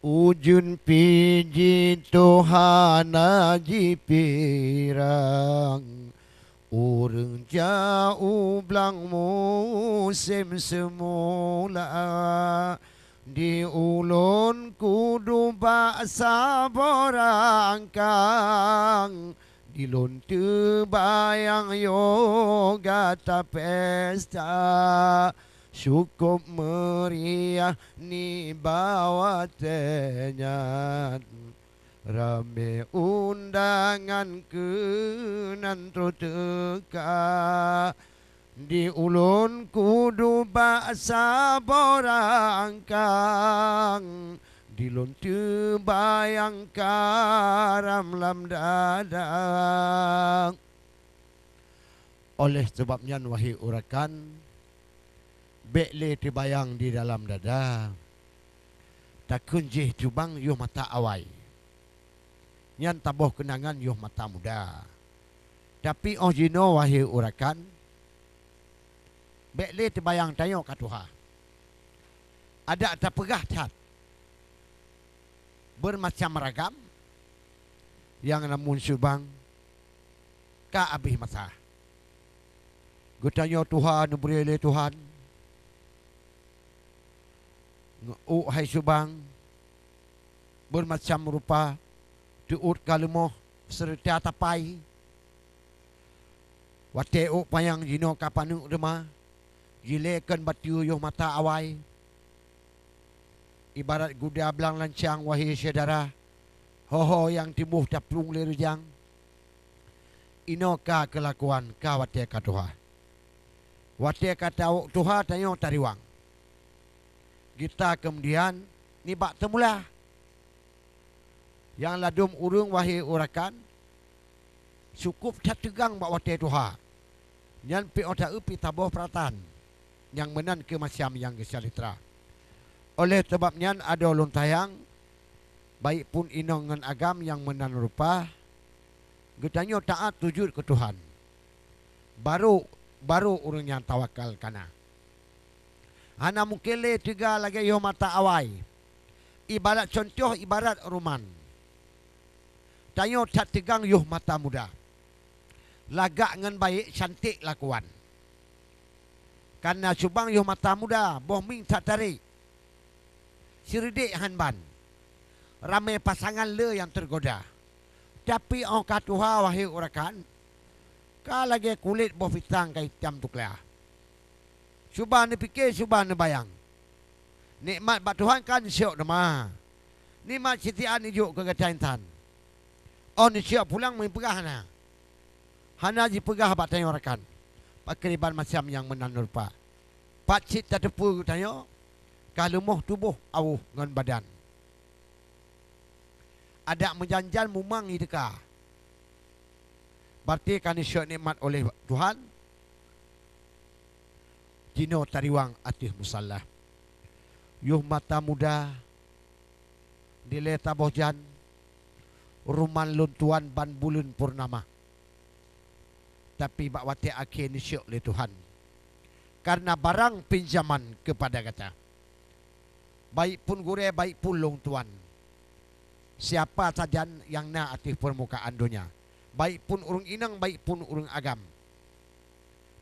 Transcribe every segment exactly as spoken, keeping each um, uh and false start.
Ujeuen pih jitoe hana jipirang, ureuëng jak u blang musém seumula. Di ulôn kuduek bak saboh rangkang, di lôn teubayang yoga tapesta. Syukôb meuriah nibak watée nyan, ramé undangan keunan troh teuka. Di ulôn kuduek bak saboh rangkang, di lôn teubayang karam lam dada. Oleh sabab nyan, wahé urakan, bék lé teubayang di dalam dada, takheun jih cubang yoh mata awai, nyan taboh keunangan yoh mata muda. Tapi óh jinoe, wahé urakan, bék lé teubayang tanyoe ka tuha. Adak tapeugah that, beurmacam ragam, nyang namun cubang ka abéh masa. Geutanyoe tuha neubri lé Tuhan, ngeu hai cubang, beurmacam rupa, teuôt ka leumoh, seureuta tapai. Watée ôk panyang jinoe ka paneuk teuma, jilée kheun bateue yoh mata awai. Ibarat guda blang lancang, wahé syedara, ho-ho nyang tiboh taplueng lé reujang. Inoe ka keulakuan ka watée ka tuha. Watée ka tawök tuha, tanyoe tariwang. Gita keumudian nibak teumula. Nyang ladôm ureuëng, wahé urakan, cukôp that teugang bak watée tuha. Nyan pih óh taeu pih taboh peuratan nyang meunan keu macam nyang geucalitra. Oleh sabab nyan, adoe lôn sayang, baik phon inong ngon agam nyang meunan rupa, geutanyoe taát tujôt keu Tuhan. Barô, barô ureuëng nyang tawakal kana. Hana mungken lé teuga lagée yoh mata awai. Ibarat cuntoh, ibarat ruman. Tanyoe that teugang yoh mata muda. Lagak ngon baék, canték lakoan. Kareuna cubang yoh mata muda, boh mieng that tarék. Seureudek han ban. Ramé pasangan le nyang teugoda. Tapi óh ka tuha, wahé urakan, ka lagée kulét boh pisang ka itam tukla. Cuba neupike, cuba neubayang. Nikmat bak Tuhan kan syok teuma. Nikmat sitiaan ijok keu gata intan. Óh neusyok pulang meupeugah hana. Hana jipeugah bak tanyoe rakan, pakriban macam nyang meunan rupa. Pat cit tateupeue geutanyoe ka leumoh tuboh awôh ngon badan. Adak meujan-jan mumang iteuka. Berarti ka neusyok nikmat oleh Tuhan. Jinoe tariwang ateueh musalla. Yoh mata muda, dilée taboh jan, ruman lôn tuan ban buleuen purnama. Tapi bak watée akhé neusyok lé Tuhan, kareuna barang pinjaman keupada gata. Baik phon gurée, baik phon lôn tuan, siapa sajan nyang na ateueh peurmukaan donya, baik phon ureuëng inong, baik phon ureuëng agam,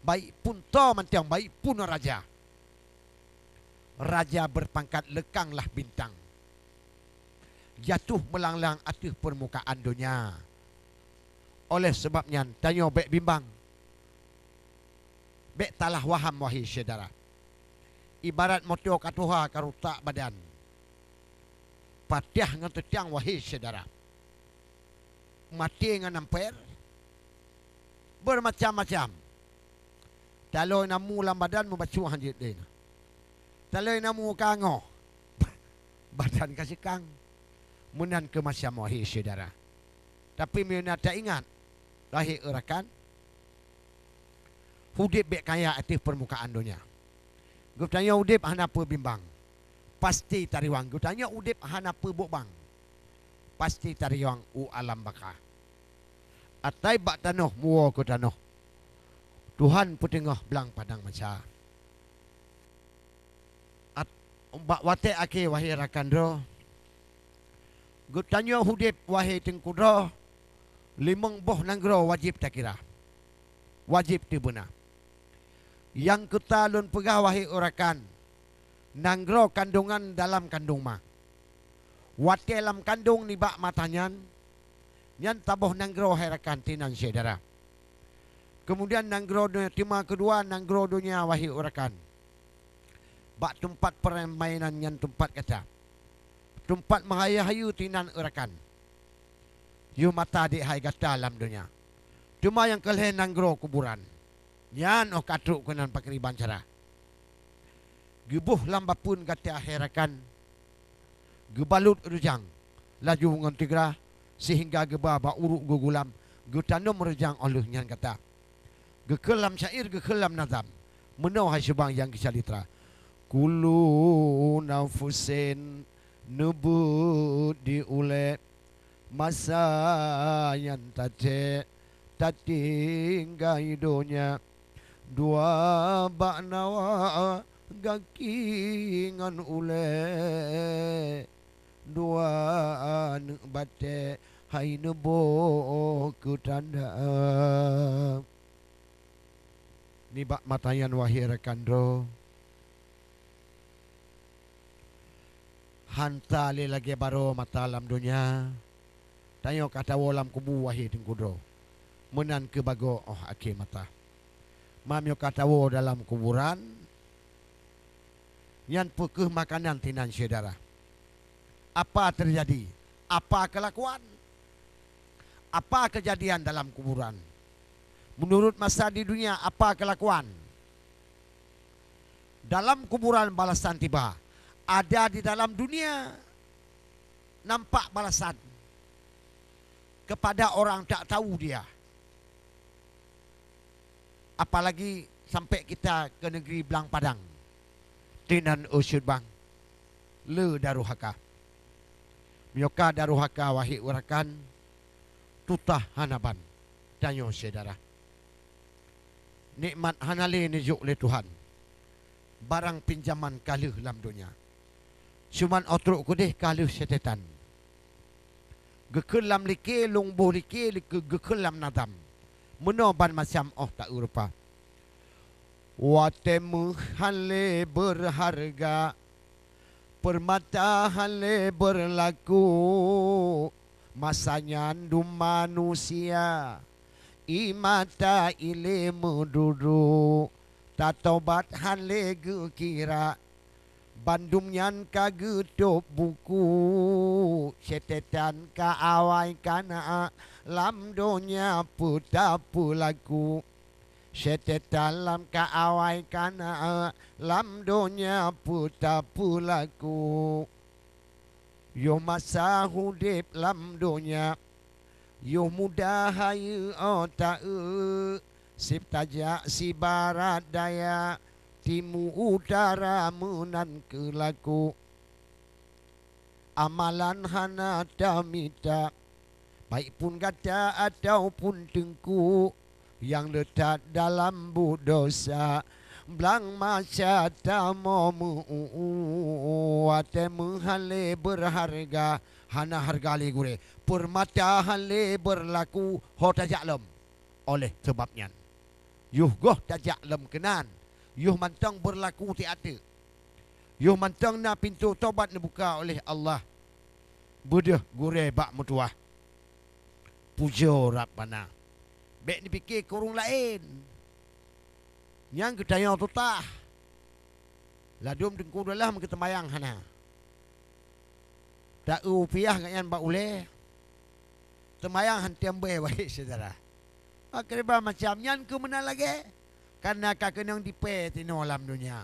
baik phon toe mantong, baik phon raja, raja beurpangkat leukang lah bintang, jatuh meulanglang ateueh peurmukaan donya. Oleh sabab nyan, tanyoe bék bimbang, bék talah waham, wahé syedara. Ibarat moto ka tuha ka rutak badan, patéh ngon teutang, wahé syedara. Maté ngon amper, beurmacam-macam. Taloe namu lam badan meubacut han jeuet lé na. Taloe namu ka ngoh, badan ka seukang. Meunan keu macam, wahé syedara. Tapi meunyoe na taingat, wahé rakan, udeb bék kaya ateueh peurmukaan donya. Geutanyoe udeb hana peue bimbang, pasti tariwang. Geutanyoe udeb hana peue bok bang, pasti tariwang u alam baka. Atai bak tanoh, muwoe keu tanoh, Tuhan peuteungoh blang padang masa. At-, bak watée akhé, wahé rakan droe, Geutanyoe udeb, wahé Teungku droe, limong boh nanggroe wajéb takira, wajéb teubeuna. Nyang keu ta lôn peugah, wahé rakan, nanggroe kandongan dalam kandong ma. Watée lam kandong nibak mata nyan, nyan saboh nanggroe, hai rakan, tinan syedara. Keumudian nanggroe donya, teuma keudua nanggroe donya, wahé rakan, bak teumpat peurmainan nyan teumpat gata, teumpat meuhayeue-hayeue tinan rakan. Yoh masa dék hai gata lam donya. Teuma nyang keu lhée nanggroe kuburan. Nyan óh ka trok keunan pakriban cara. Geuboh lam bapeuen gata, hai rakan, geubalot reujang laju ngon tigra, seuhingga geuba bak uruek geugulam, geutanom reujang óh lheueh nyan gata. Geukheun lam syair, geukheun lam nazam, meunoe hai subang nyang geucalitra. Kullu nafsin neubeuet di ulée, masa nyan tacék tatinggai donya. Dua bak nawa gaki ngon ulée, dua aneuk batée hai neuboh keu tanda. Nibak mata nyan, wahé rakan droe, hán sa lé lagée baroe masa lam donya, tanyoe ka tawoe lam kubu, wahé Teungku droe. Meunan keuh bagoe óh akhé masa. Meunyoe ka tawoe dalam kuburan, nyan peu kheueh makanan tinan syedara. Apa teujadi? Apa keulakuan? Apa keujadian dalam kuburan? Meunurot masa di dunia, apa keulakuan? Dalam kuburan balasan tiba. Ada di dalam dunia, nampak balasan kepada orang tak tahu dia. Apalagi sampai kita ke negeri Blang Padang, tinan usyut bang, le daruhaka. Meunyoe ka daruhaka, wahé rakan, tutah hana ban. Tanyoe syedara, nikmat hana lé neujok lé Tuhan. Barang pinjaman ka lheueh lam donya. Cuman óh trok keudeh ka lheueh syeutetan. Geukheun lam like, lôn boh like, like geukheun lam nazam. Meunoe ban macam óh ta-eu rupa. Watée meuh hán lé beurharga, peurmata hán lé beurlaku, masa nyan dum manusia, ie mata ilée meududu, tatobat hán lé geukira, bandum nyan ka geutôb buku, syeutetan ka awai kana lam donya peu tapeulaku. Syeutetan lam ka awai kana lam donya peu tapeulaku. Yoh masa udeb lam donya, yoh muda hayeue óh ta-eu, seb tajak sibarat daya, timu utara meunan keuh laku. Amalan hana tamita, baik pun gata ataupun teungku, nyang le that dalam buet desya, blang masa tamong meu-, watée meuh hán lé beurharga, hana hareuga lé gurée, peurmata hán lé beurlaku, ho tajak lom. Oleh sabab nyan, yoh goh tajak lom keunan, yoh mantong beurlaku siat teuk. Yoh mantong na pintoe tobat neubuka oleh Allah. Beudôh gurée bak meutuwah. Pujoe Rabbana. Bék neupike keu ureuëng laén. Nyang geutanyoe tutah. Ladôm teungku dalam geuteumayang hana. Ta-eu piah gobnyan bak ulée. Teumayang han tem bée, wahé syedara. Pakriban macam nyan keuh meunan lagée, kareuna ka keunong dipée tinoe lam donya.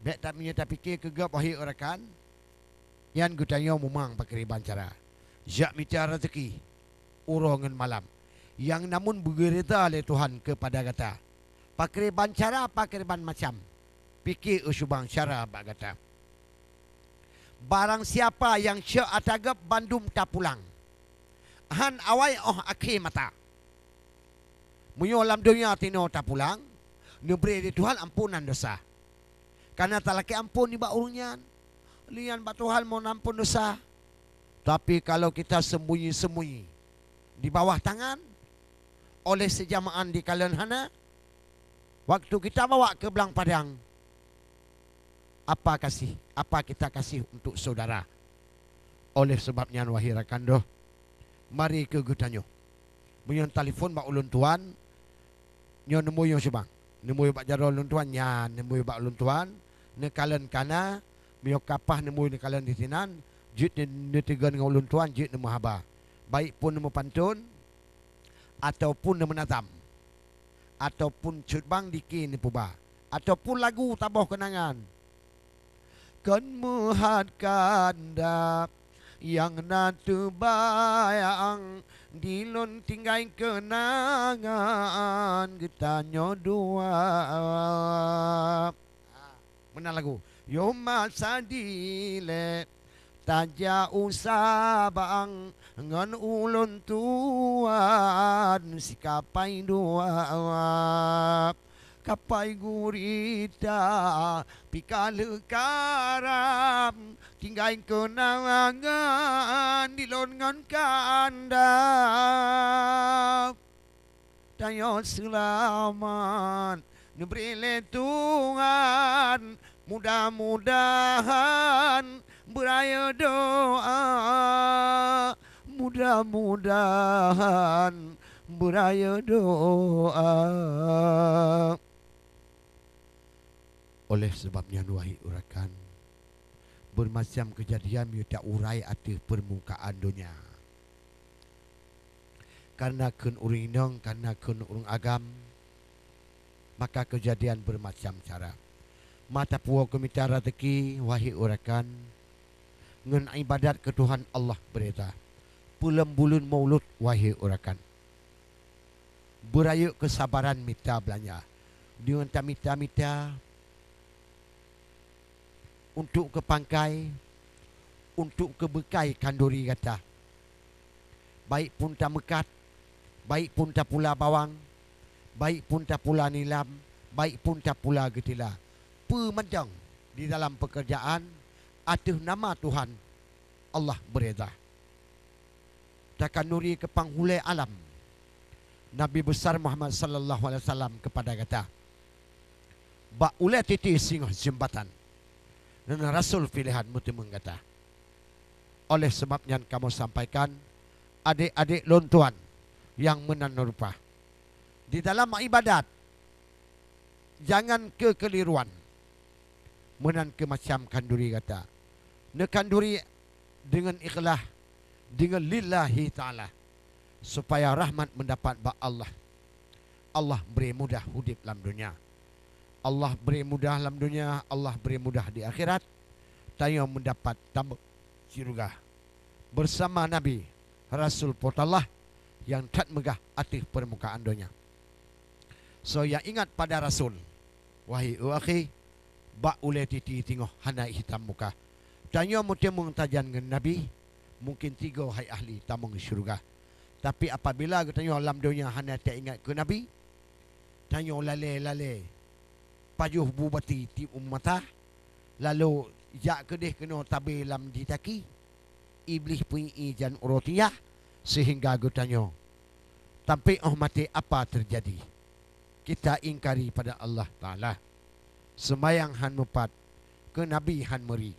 Bék ta-, meunyoe tapike keu gob, wahé rakan, nyan geutanyoe mumang pakriban cara. Jak mita raseuki uroe ngon malam, nyang namun beugeureuta lé Tuhan keupada gata. Pakriban cara, pakriban macam, pike eu subang cara bak gata. Barang siapa nyang syok ata gob bandum tapulang, han awai óh akhé mata. Meunyoe lam donya tinoe tapulang, neubri lé Tuhan amponan desya. Kareuna talakée ampon nibak ureuëng nyan, lé nyan bak Tuhan mohon ampon desya. Tapi kalau kita sembunyi-sembunyi di bawah tangan, oleh seujamaan dikalon hana, waktu kita bawa keu blang padang, apa kasih, apa kita kasih untuk saudara? Oleh sebab nyan, wahai rakan doh, mari keu geutanyoe. Meunyoe talipon bak ulôn tuan, nyoe neumuyueng sibang. Neumuyueng bak jaroe ulôn tuan, nyan neumuyueng bak ulôn tuan, neukalon kana, meunyoe kapah neumuyueng neukalon disinan, jeuet ne-, neuteugon ngon ulôn tuan, jeuet neumeuhaba. Baik pun neumeupanton, ataupun neumeunazam, ataupun cut bang dike neupeuba, ataupun lagu taboh keunangan. Kon meuhat kanda nyang na teubayang, di lôn tinggai keunangan geutanyoe dua. Meunan lagu. Yoh masa dilèe tajak u Sabang ngon ulôn tuan sikapai dua. Kapai gurita pih ka lheueh karam, tinggai keunangan di lôn ngon kanda. Tanyoe seulamat neubri lé Tuhan, mudah-mudahan beurayeuk doa, mudah-mudahan beurayeuk doa. Oleh sebab nyan, wahai rakan, beumacam keujadian meunyoe ta urai ateueh peurmukaan donya. Kareuna kheun ureuëng inong, kareuna kheun ureuëng agam, maka keujadian beumacam cara. Ma tapuwoe keu mita raseuki, wahai rakan, ngon iébadat keu Tuhan Allah beureza. Peulom buleuen Maulud, wahai rakan, beurayeuk keusabaran mita beulanja. Deungon tamita-mita, untuk keu pangkai, untuk keu beukai khanduri gata. Baik pun tameukat, baik pun tapula bawang, baik pun tapula nilam, baik pun tapula geutila. Peue mantong di dalam peukeurjaan ateueh nama Tuhan Allah beureza. Takhanduri keu panghulèe alam, Nabi Besar Muhammad sallallahu alaihi wasallam, keupada gata. Bak ulèe titi singoh jeumbatan, ngon rasul piléhan meuteumeung gata. Oleh sabab nyan kamoe sampaikan, adék-adék lôn tuan nyang meunan rupa, di dalam iébadat, jangan keukeuliruan. Meunan keu macam khanduri gata. Neukhanduri deungon ikhlas, deungon lillahi ta'ala, supaya rahmat meudapat bak Allah. Allah bri mudah udép lam donya. Allah bri mudah lam donya, Allah bri mudah di akhirat. Tanyoe meudapat tamong syeuruga beusama Nabi, Rasul Po teuh Allah nyang that meugah ateueh peurmukaan donya. Soe nyang ingat pada Rasul, wahai akhi, bak ulèe titi singoh hana hitam muka. Tanyoe meuteumeung sajan ngon Nabi, mungken sigoe hai ahli tamong syeuruga. Tapi apabila geutanyoe lam donya hana taingat keu Nabi, tanyoe lalèe-lalèe pajoh bu bati tiep u mata, lalu jak keudeh keunoe tabé lam di taki, Iblih peuié jan uroe tinggai, seuhingga geutanyoe tampéh óh maté. Apa teujadi? Kita ingkari pada Allah Ta'ala. Seumayang han meupat, keu Nabi han meuri.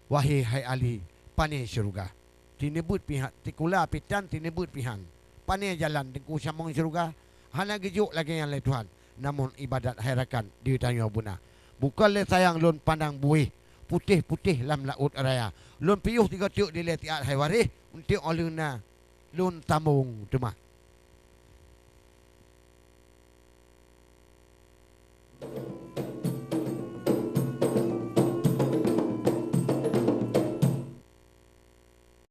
Wahai hai ahli, pané syeuruga? Tineubeuet pih han, tikula pih tan, tineubeuet pih han. Pané jalan Teungku samong syeuruga? Hana geujok lagèe nyan lé Tuhan. Namong iébadat hai rakan di tanyoe beuna. Bukon lé sayang lôn pandang buwéh putéh-putéh lam laôt raya. Lôn piôh sigoe teuk dilèe siat hai waréh, eunteuk óh lheueh na lôn tamong teuma.